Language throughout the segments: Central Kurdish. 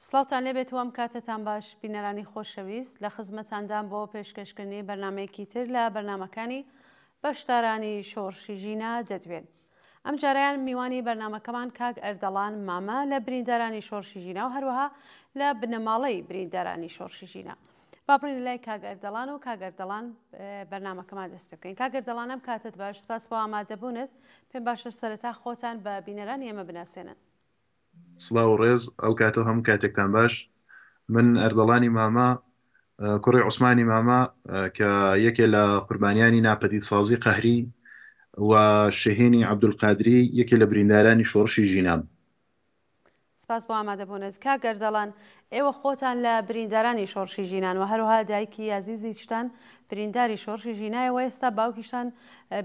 سڵاوتان لێبێت و ئەم کاتەتان باش بینەرانی خۆشەویست لە خزمەتاندام بۆ پێشکەشکردنی بەرنامەیەکی تر لە بەرنامەکانی بەشدارانی شۆڕشی ژینا دەدوێن. ئەمجارەیان میوانی بەرنامەکەمان کاک ئەردەڵان مامە لە بریندارانی شۆڕشی ژینا و هەروەها لە بنەماڵەی بریندارانی شۆڕشی ژینا. با بڕین لای کاک ئەردەڵان و کاک ئەردەڵان بەرنامەکەمان دەست پێ بکەین. کاک ئەردەڵان ئەم کاتەت باش، سپاس بۆ ئامادەبوونت. پێم باشە سەرەتا خۆتان بە بینەرانی ئێمە بناسێنن. سڵاو و ڕێز، ئەو کاتە و هەموو کاتێکتان باش. من ئەردەڵانی مامە، کوڕی عوسمانی مامە کە یەکێ لە قوربانیانی ناپەدیدسازی قەهری و شەهێنی عەبدولقادری یەکێ لە بریندارانی شۆڕشی ژینام. سپاس بۆ ئامادەبوونت. کاک ئەردەڵان، ئێوە خۆتان لە بریندارانی شۆڕشی ژینان و هەروەها دایکی ئازیزیشتان برینداری شۆڕشی ژینایە و ئێستا باوکیشتان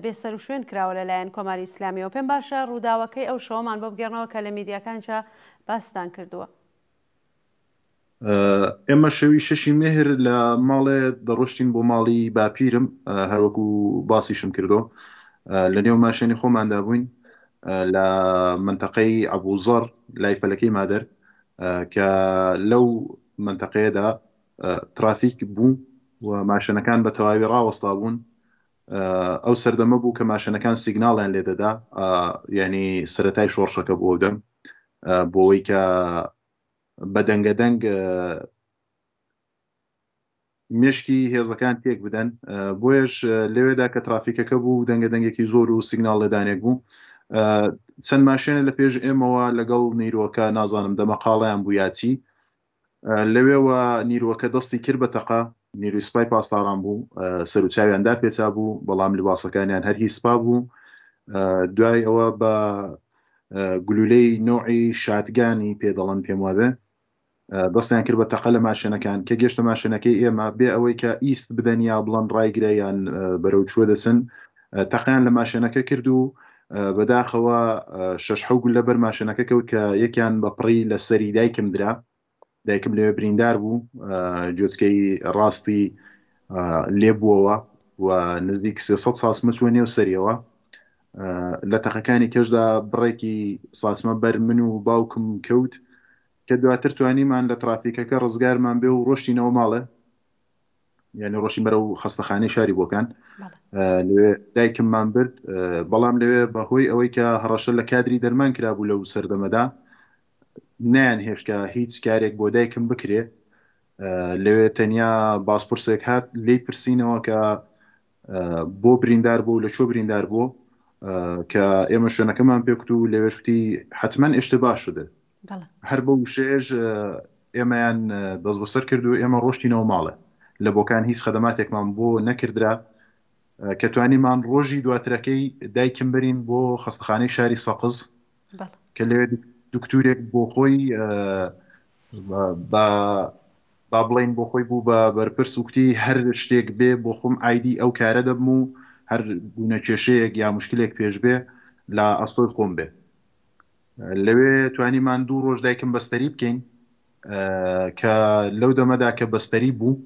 بێسەروشوێن کراوە لەلایەن کۆماری ئیسلامیەوە. پێم باشە ڕووداوەکەی ئەو شەوەمان بۆ بگێڕنەوە کە لە میدیاکانیشا باستان کردووە. ئێمە شەوی شەشی مێهر لە ماڵێ دەڕۆشتین بۆ ماڵی باپیرم، هەروەکو باسیشم کردۆ لە نێو ماشێنی خۆماندا بووین لە مەنتەقەی ئەبوزەڕ لای فەلەکەی مادەر کە لەو مەنتەقەیەدا ترافیک بوو و ماشێنەکان بە تەواوی ڕاوەستا بوون. ئەو سەردەمە بوو کە ماشێنەکان سیگناڵیان لێ دەدا، یعنی سەرەتای شۆڕشەکە بوو ئەو دەم، بۆ ئەوەی کە بە دەنگە دەنگ مێشکی هێزەکان تێک بدەن. بۆیەش لەوێدا کە ترافیکەکە بوو دەنگە دەنگێکی زۆر و سیگناڵ لێدانێک بوو، چەند ماشێنە لە پێش ئێمەوە لەگەڵ نیرۆکە نازانم دەمەقاڵیان بوو یاچی، لەوێوە نیروەکە دەستی کرد بە تەقە. نیروی سپای پاسداران بوو، سەروچاویان داپێچا بوو، بەڵام لباسەکانیان هەر هی سپا بوو. دوای ئەوە بە گلولەی نەوعی شاتگانی پێ دەڵێن پێم وابێ، دەستیان کرد بە تەقە لە ماشێنەکان. کە گەشتە ماشێنەکەی ئێمە، بێ ئەوەی کە ئیست بدەن یا بڵێن ڕایگرە یان بەرەو کوێ دەچن، تەقەیان لە ماشێنەکە کرد و بەداخەوە شەش حەو گوللە بەر ماشێنەکە کەوت کە یەکیان بە پڕی لە سەری دایکم درا. دایکم لەوێ بریندار بوو، جۆچکەی ڕاستی لێ بووەوە و نزیک 300 ساسمە چووە نێو سەریەوە. لە تەقەکانی کەشدا بڕێکی ساسمە بەر من و باوکم کەوت کە دواتر توانیمان لە ترافیکەکە ڕزگارمان بێ و ڕۆشتینەوە ماڵێ، یعنی ڕۆشتین بەرەو خەستەخانەی شاری بۆکان. لەوێ دایکممان برد، بەڵام لەوێ بەهۆی ئەوەی کە هەڕەشە لە کادری دەرمان کرابوو لەو سەردەمەدا، نەیان هێشت کە هیچ کارێک بۆ دایکم بکرێ. لەوێ تەنیا بازپرسێک هات لێی پرسینەوە کە بۆ بریندار بوو لە چۆ بریندار بوو، کە ئێمە شوێنەکەمان پێکوت و لەوێش وتی حتمما اشتباه شده. هەر بەو وشەیەش ئێمەیان دەستبەسەر کرد و ئێمە ڕۆشتینەوە ماڵێ. لە بۆکان هیچ خەدەماتێکمان بۆ نەکردرا کە توانیمان ڕۆژی دواترەکەی دایکم بەرین بۆ خەستەخانەی شاری سەقز کە لەوێ دکتورێک بۆ خۆی بە با بڵێین بۆ خۆی بوو بە بەرپرس و کوتی هەر شتێک بێ بۆ خۆم ئایدی ئەو کارە دەبم و هەر گونە کێشەیەک یا مشکلێک پێش بێ لە ئەستۆی خۆم بێ. لەوێ توانیمان دوو ڕۆژ دایکم بەستەری بکەین کە لەو دەمەدا کە بەستەری بوو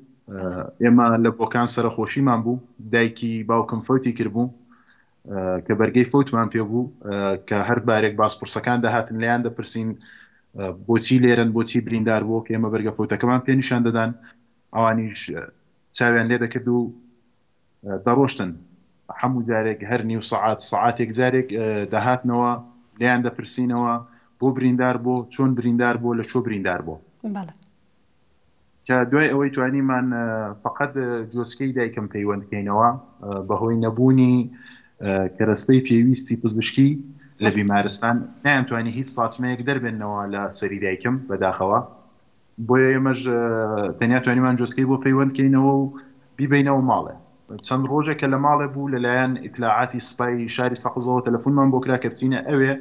ئێمە لە بۆکان سەرەخۆشیمان بوو، دایکی باوکم فەوتی کردبوو کە بەرگەی فەوتمان پێ بوو کە هەر بارێک بازپرسەکان دەهاتن لێیان دەپرسین بۆچی لێرەن، بۆچی بریندار بوو، کە ئێمە بەرگە فەوتەکەمان پێ نیشان دەدان، ئەوانیش چاویان لێ دەکرد و دەڕۆشتن. هەموو جارێک هەر نیو سەعات سەعاتێک جارێک دەهاتنەوە لێیان دەپرسینەوە بۆ بریندار بۆ، چۆن بریندار بۆ، لە چۆ بریندار بۆ. کە دوای ئەوەی توانیمان فەقەت جۆچکەی دایکم پەیوەند کەینەوە بەهۆی نەبوونی کەرەستەی پێویستی پزیشکی لە بیمارستان نەیانتوانی هیچ ساچمەیەک دەربێننەوە لە سەری دایکم بەداخەوە بۆیە ئێمەش تەنیا توانیمان جۆچکەی بۆ پەیوەند کەینەوە و بیبەینەوە ماڵێ. چەند ڕۆژێک کە لە ماڵێ بوو لەلایەن ئیتلاعاتی سپای شاری سەقزەوە تەلەفونمان بۆ کرا کە بچینە ئەوێ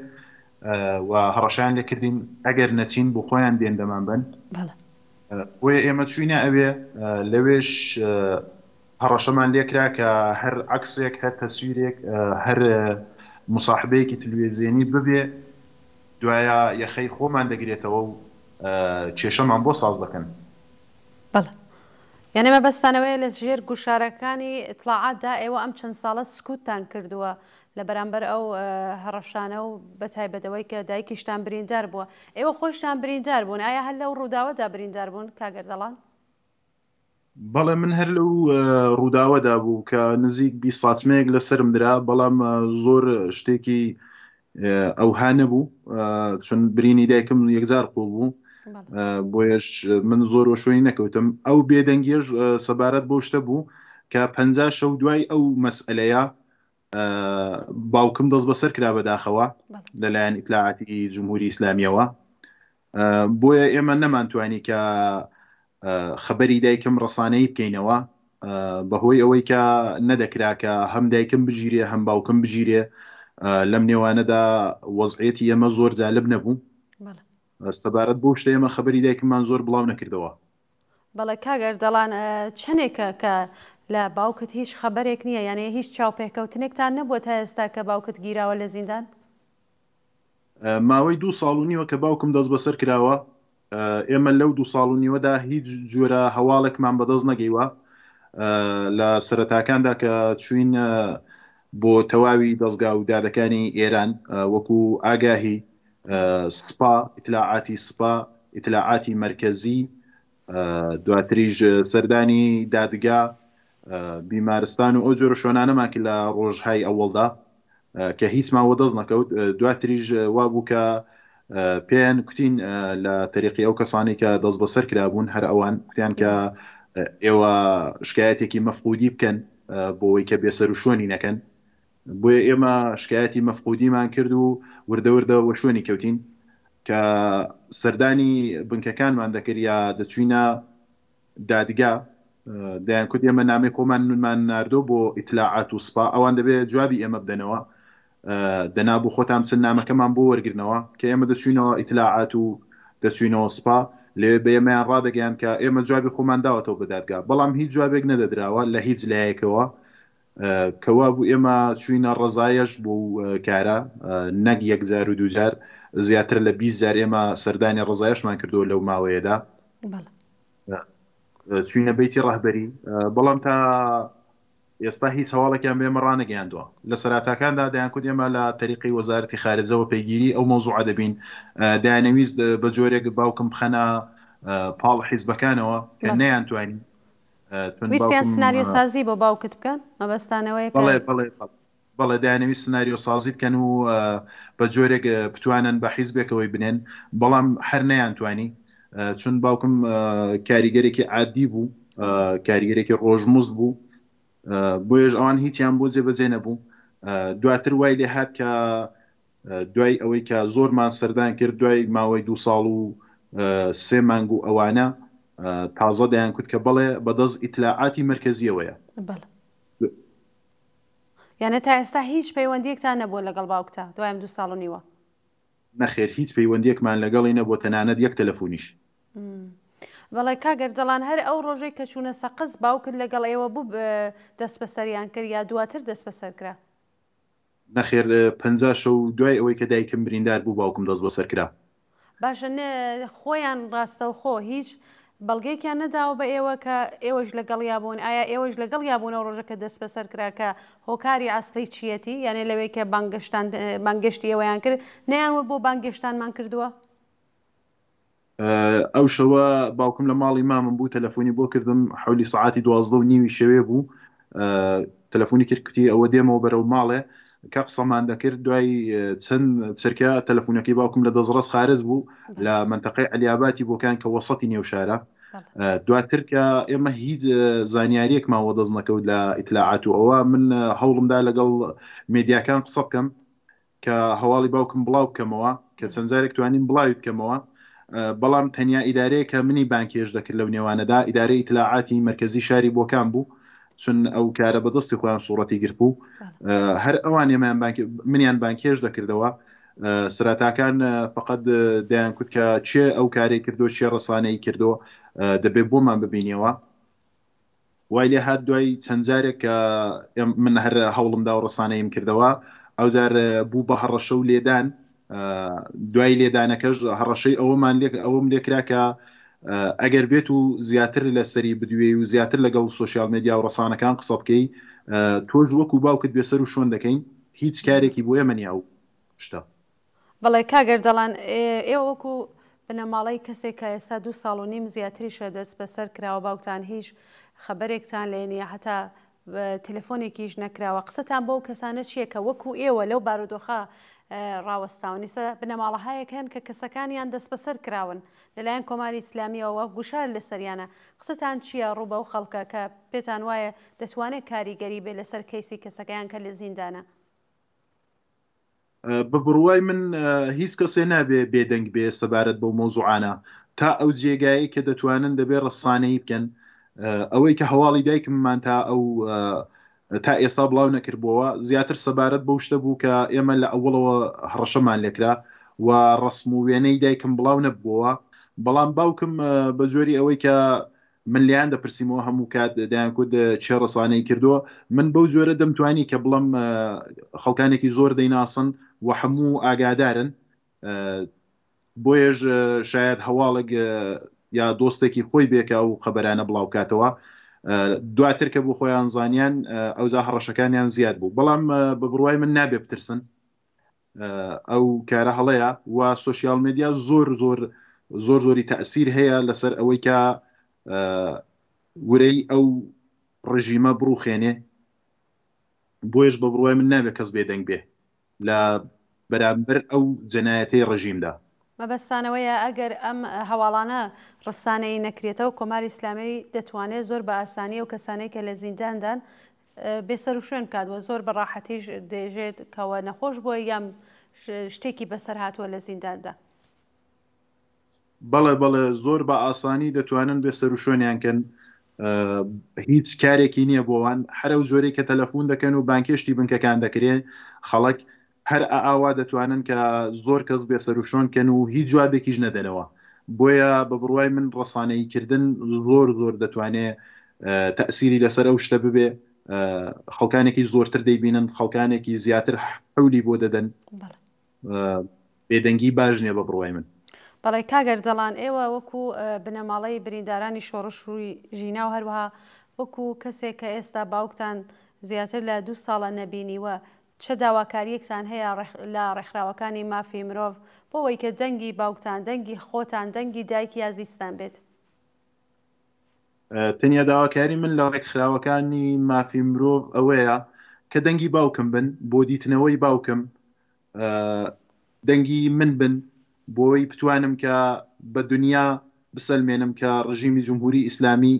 و هەڕەشەیان لێ کردین ئەگەر نەچین بۆ خۆیان دێن دەمانبەن. بۆیە ئێمە چووینە ئەوێ، لەوێش هەڕەشەمان لێ کرا کە هەر عەکسێک، هەر تەسویرێک، هەر موساحبەیەکی تلوێزیۆنی ببێ دوایە یەخەی خۆمان دەگرێتەوە و کێشەمان بۆ ساز دەکەن. بەڵێ. یانی مەبەستان ئەوەیە لە ژێر گوشارەکانی ئیتڵاعاتدا ئێوە ئەم چەند ساڵە سکوتتان کردووە. لە بەرامبەر ئەو هەڕەشانە و بەتایبەت ئەوەی کە دایکیشتان بریندار بووە. ئێوە خۆیشتان بریندار بوون، ئایا هەر لەو ڕووداوەدا بریندار بوون کاک ئەردەڵان؟ بەڵێ من هەر لەو ڕووداوەدا بوو کە نزیک 20 ساتمەیەک لەسرم درا بەڵام زۆر شتێکی ئەوها نەبوو چون برینی دایکم یەکجار قوڵ بوو بۆیەش من زۆر وە شوێنی نەکەوتم ئەو بێدەنگیەش سەبارەت بۆ شتە بوو کە پ شەو دوای ئەو مەسئلەیە باوکم دەست بەسەر کرا بەداخەوە لەلایەن ئیتلاعاتی جمهوری ئیسلامیەوە بۆیە ئێمە نەمانتوانی کە خەبەری دایکم ڕسانەیی بکەینەوە بەهۆی ئەوەی کە نەدەکرا کە هەم دایکم بگیرێ هەم باوکم بگیرێ لەم نێوانەدا وەزعەتی ئێمە زۆر جالب نەبوو سەبارەت بۆ شتە ئێمە خەبەری دایکممان زۆر بڵاو نەکردەوە. بەڵێ کاک ئەردەڵان چەنێکە کە لە باوکت هیچ خەبەرێک نییە یانێ هیچ چاوپێکەوتنێکتان نەبووە تا ئێستا کە باوکت گیراوە لە زیندان؟ ماوەی دوو ساڵ و نیوە کە باوکم دەستبەسەر کراوە ئێمە لەو دوو ساڵ و نیوەدا هیچ جۆرە هەواڵێکمان بەدەست نەگەیوە لە سەرەتاکاندا کە چوین بۆ تەواوی دەستگا و دادەکانی ئێران وەکو ئاگاهی سپا، ئیتلاعاتی سپا، ئیتلاعاتی مەرکەزی، دواتریش سەردانی دادگا، بیمارستان و ئەو جۆرە شوێنانەمان کرد لە ڕۆژهای ئەوەڵدا کە هیچمان وەدەست نەکەوت. دواتریش وابوو کە پێیان کوتین لە تەریقی ئەو کەسانەی کە دەستبەسەر کرابوون هەر ئەوان کوتیان کە ئێوە شکایەتێکی مەفقودی بکەن بۆ ئەوەی کە بێسەروشوێنی نەکەن. بۆیە ئێمە شکایەتی مەفقودیمان کرد و وردە وردە وەشوێنی کەوتین کە سەردانی بنکەکانمان دەکرد یا دەچوینە دادگا دەیان کوت ئێمە نامەی خۆمان منمان ناردۆ بۆ ئیتلاعات و سپا ئەوان دەبێ جوابی ئێمە بدەنەوە دەنا بۆ خۆتان بچن نامەکەمان بۆ وەرگرنەوە کە ئێمە دەچوینەوە ئیتلاعات و دەچوینەوە سپا لەوێ بە ئێمەیان ڕادەگەیان کە ئێمە جوابی خۆمان داوەتەوە بە دادگا بەڵام هیچ جوابێک نەدەدراوە لە هیچ لایەکەوە کەوابوو ئێمە چووینە ڕەزایەش بۆ کارە نەک یەک جار و دوو جار زیاتر لە 20 جار ئێمە سەردانی ڕەزایەشمان کردووە لەو ماوەیەدا چوینە بیتی ڕەهبەری بەڵام تا ئێستا هیچ هەواڵێکیان بێمە ڕانەگەیاندووە لە سەراتاکاندا دەیانکوت ئێمە لە تەریقی وەزارەتی خارجەوە پەیگیری ئەو مەوزوعە دەبین دەیانەویست بە جۆرێک باوکم بخەنە پاڵ حیزبەکانەوە کە نەیانتوانی ویستیان سناریۆ سازی بۆ باوکت بکەن مەبەستان ئەوەیە کە. بەڵێ بەڵێ بەڵێ دەیانەویست سناریۆ سازی بکەن و بە جۆرێک بتوانن بە حیزبێکەوەی بنێن بەڵام هەر نەیانتوانی چون باوکم کاریگەرێکی عادی بوو کاریگەرێکی ڕۆژمزد بوو بۆیەش ئەوان هیچیان بۆ جێبەجێ نەبوو دواتر وای لێ هات کە دوای ئەوەی کە زۆرمان سەردان کرد دوای ماوەی دوو ساڵ و سێ مانگ و ئەوانە تازە دەیان کوت کە بەڵێ بەدەست ئیتلاعاتی مەرکەزیەوەیە. بەڵێ. یانێ تا ئێستا هیچ پەیوەندیەکتان نەبووە لەگەڵ باوکتا دوای ئەم دوو ساڵ و نیوە؟ نەخێر هیچ پەیوەندیەکمان لەگەڵی نەبووە تەنانەت یەک تەلەفونیش. بەڵێ کاک ئەردەڵان هەر ئەو ڕۆژەی کە چوونە سەقز باوکت لەگەڵ ئێوە بوو دەستبەسەریان کرد یا دواتر دەستبەسەر کرا؟ نەخێر 50 شەو دوای ئەوەی کە دایکم بریندار بوو باوکم دەستبەسەر کرا. باشە خۆیان ڕاستەوخۆ هیچ بەڵگەیەکیان نەداوە بە ئێوە کە ئێوەش لەگەڵیا بوون ئایا ئێوەش لەگەڵیا بوون ئەو ڕۆژە کە دەستبەسەر کرا کە هۆکاری ئەسڵی چیەتی یانێ لەوەی کە بانگەشتان بانگێشتی ئێوەیان کرد نەیان وت بۆ بانگێشتانمان کردووە؟ ئەو شەوە باوکم لە ماڵی مامم بوو تەلەفۆنی بۆ کردم حەولی سەعاتی 12 و نیوی شەوێ بوو تەلەفۆنی کرد کوتی ئەوە دێمەوە بەرەو ماڵێ کە قسەمان دەکرد دوای چەند چرکە تەلەفۆنەکەی باوکم لە دەستڕەس خارج بوو لە منتەقەی عەلیاباتی بۆکان کە وەسەتی نێو شارە دواتر کە ئێمە هیچ زانیاریەکمان وەدەست نەکەوت لە ئیتلاعات و ئەوە من هەوڵمدا لەگەڵ مێدیاکان قسە بکەم کە هەواڵی باوکم بڵاو بکەمەوە کە چەند جارێک توانیم بڵاوی بکەمەوە بەڵام تەنیا ئیدارەیە کە منی بانکێش دەکرد لەو نێوانەدا ئیدارەی ئیتلاعاتی مەرکەزی شاری بۆکان بوو چون ئەو کارە بەدەستی خۆیان سوڕەتی گرت بوو هەر ئەوان ئێمەیان بانک منیان بانکێش دەکردەوە سەرەتاکان فقط دەیان کوت کە چێ ئەو کارەی کردو چێ ڕسانەی کردو دەبێ بۆمان ببینیەوە وای لێ هات دوای چەند جارێک کە من هەر هەوڵم دا و ڕسانەیم کردەوە ئەوجار بوو بە هەڕەشە و لێدان دوای لێدانەکەش هەڕەشەی ئەوەمان لێ ئەوەم لێکرا کە ئەگەر بێت و زیاتر لە سەری بدوێی و زیاتر لەگەڵ سوسیال مدیا و ڕسانەکان قسە بکەی تۆش وەکو باوکت بێسەر و شۆن دەکەین. هیچ کارێکی بۆ ئێمە نیە ئەو شتە. بەڵێ کاک ئەردەڵان، ئێوە وەکو بنەماڵەی کەسێک کە ئێستا دوو ساڵ و نیم زیاتریشە دەست بەسەر کراوە باوکتان هیچ خەبەرێکتان لێ نییە هەتا تەلەفۆنێکیش نەکراوە قسەتان بۆ کەسانە چییە کە وەکو ئێوە لەو بارودۆخە ڕاوەستاون ئێستا بنەماڵەهایەک هەن کە کەسەکانیان دەستبەسەر کراون لەلایەن کۆماری ئیسلامیەوە گوشار لەسەریانە قسەتان چییە ڕوو بەو خەڵکە کە پێتان وایە دەتوانێت کاریگەری بێ لەسەر کەیسی کەسەکەیان کە لە زیندانە؟ بە بڕوای من هیچ کەسێ نابێ بێدەنگ بێ سەبارەت بەو مەوزوعانە تا ئەو جێگایەی کە دەتوانن دەبێ ڕەسانەیی بکەن ئەوەی کە هەواڵی دایکممان تا ئەو تا ئێستا بڵاو نەکردبووەوە زیاتر سەبارەت بەو شتە بوو کە ئێمە لە ئەوەڵەوە هەڕەشەمان لێکرا و ڕەسم و وێنەی دایکم بڵاو نەبووەوە بەڵام باوکم بە جۆری ئەوەی کە من لێیان دەپرسیمەوە هەموو کات دەیانکوت چێ ڕسانەی کردووە من بەو جۆرە دەمتوانی کە بڵم خەڵکانێکی زۆر دەیناسن و هەموو ئاگادارن بۆیەش شاید هەواڵێک یا دۆستێکی خۆی بێکە و خەبەرانە بڵاوکاتەوە دواتر کە بۆ خۆیان زانیان ئەوجا هەڕەشەکانیان زیاد بوو بەڵام بە بڕوای من نابێ بترسن ئەو کارە هەڵەیە و سوسیال میدیا زۆر زۆر زۆر زۆری تەسیر هەیە لەسەر ئەوەی کە ورەی ئەو ڕژیمە بڕوخێنێ بۆیش بە بڕوای من نابێ کەس بێدەنگ بێ لە بەرامبەر ئەو جەنایەتەی ڕژیمدا. مەبەستانەوەیە ئەگەر ئەم هەواڵانە ڕسانەیی نەکرێتەوە کۆماری ئیسلامی دەتوانێت زۆر بە ئاسانی ئەو کەسانەی کە لە زینداندان بێسەروشوێن بکات و زۆر بە ڕاحەتیش دێژێت کەوە نەخۆش بووە یان شتێکی بەسەر هاتووە لە زینداندا. بەڵێ بەڵێ زۆر بە ئاسانی دەتوانن بێ سەروشوێنیان کەن هیچ کارێکی نییە بۆوان هەرەو جۆرەی کە تەلەفون دەکەن و بانکێشتی بنکەکان دەکرێ خەڵک هەر ئاوا دەتوانن کە زۆر کەس بێ سەروشۆن کەن و هیچ جوابێکیش نەدەنەوە بۆیە بە بڕوای من ڕسانەیی کردن زۆر زۆر دەتوانێ تەسیری لەسەر ئەو شتە ببێ خەڵکانێکی زۆرتر دەیبینن خەڵکانێکی زیاتر حولی بۆ دەدەن بێدەنگی باش نیە بە بڕوای من. بەڵێ کاک ئەردەڵان ئێوە وەکو بنەماڵەی بریندارانی شۆڕش ڕووی ژینا و هەروەها وەکو کەسێک کە ئێستا باوکتان زیاتر لە دوو ساڵە نەبینیوە چ داواکارییەکتان هەیە لە ڕێکخراوەکانی مافی مرۆڤ بۆ ئەوەی کە دەنگی باوکتان دەنگی خۆتان دەنگی دایکی ئازیزتان بێت؟ تەنیا داواکاری من لە ڕێکخراوەکانی مافی مرۆڤ ئەوەیە کە دەنگی باوکم بن بۆ دیتنەوەی باوکم دەنگی من بن بۆی بتوانم کە بە دنیا بسەلمێنم کە ڕژیمی جمهوری ئیسلامی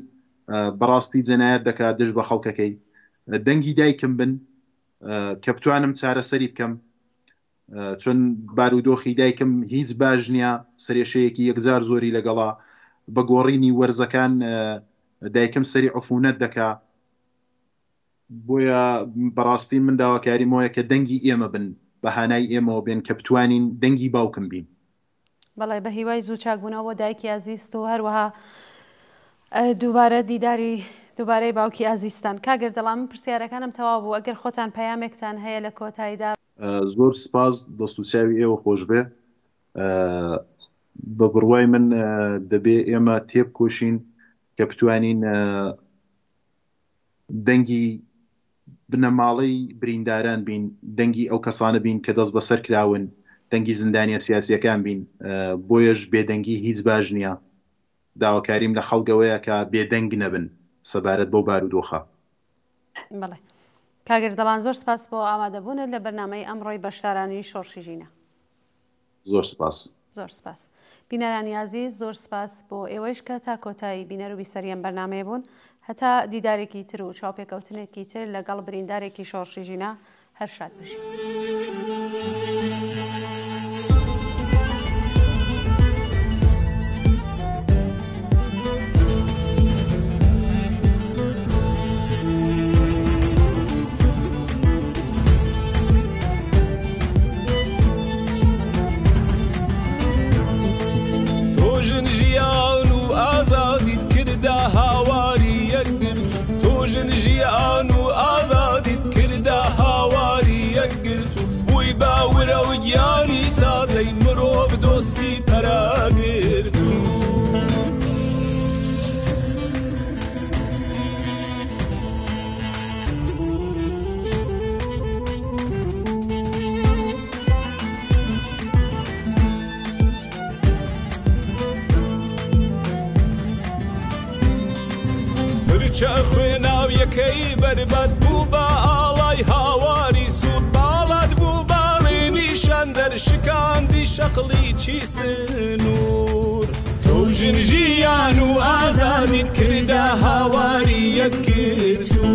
بەڕاستی جەنایەت دەکات دژ بە خەڵکەکەی دەنگی دایکم بن کە بتوانم چارەسەری بکەم چون بارودۆخی دایکم هیچ باش نییە سرێشەیەکی یەکجار زۆری لەگەڵا بە گۆڕینی وەرزەکان دایکم سەری عفونەت دەکا بۆیە بەڕاستی من داواکاریم ئەوەیە کە دەنگی ئێمە بن، بە هانای ئێمەوە بێن کە بتوانین دەنگی باوکم بین. بەڵێ بە هیوای زوو چاکبوونەوە بۆ دایکی ئازیزت و هەروەها دووبارە دیداری دووبارەی باوکی ئازیزتان. کاک ئەردەڵان من پرسیارەکانم تەواو بوو ئەگەر خۆتان پەیامێکتان هەیە لە کۆتاییدا. زۆر سپاس دەست و چاوی ئێوە خۆش بێ. بە بڕوای من دەبێ ئێمە تێبکۆشین کە بتوانین دەنگی بنەماڵەی برینداران بین، دەنگی ئەو کەسانە بین کە دەستبەسەر کراون، دەنگی زیندانیە سیاسیەکان بین، بۆیەش بێدەنگی هیچ باش نیە، داواکاریم لە خەڵک ئەوەیە کە بێدەنگ نەبن سەبارەت بەو بارودۆخە. بەڵێ کاک ئەردەڵان زۆر سپاس بۆ ئامادەبوونت لە بەرنامەی ئەمڕۆی بەشدارانی شۆڕشی ژینا. زۆر سپاس. زۆر سپاس. بینەرانی ئازیز زۆر سپاس بۆ ئێوەیش کە تا کۆتایی بینەر و بیسەری ئەم بەرنامەیە بوون. هەتا دیدارێکی تر و چاوپێکەوتنێکی تر لەگەڵ بریندارێکی شۆڕشی ژینا هەر شاد بژین. تۆ ژن ژیان و ئازادیت کردە هاواری یەکگرت تۆ ژن ژیان و ئازادیت کردە هاواری یەکگرت و بووی بە ورە. پرچە خوێناویەکەی بەربەت بوو بە ئاڵای هاواری سوور، باڵات بوو باڵی نیشاندەر شکاندی شەقڵی چی سنوور. تۆ ژن ژیان و ئازادیت کردە هاواری یەکگرتوو،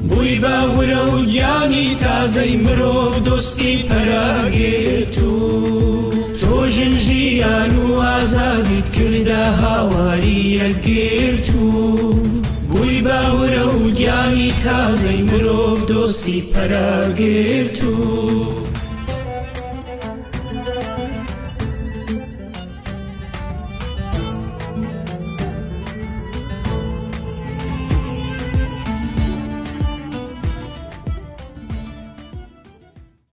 بووی بە ورە و گیانی تازەی مرۆڤ دۆستی پەراگرتوو. تۆ ژن ژیان و ئازادیت کردە هاواری یەکگرتوو، بووی بە ورە و گیانی تازەی مرۆڤ دۆستی پەراگرتوو.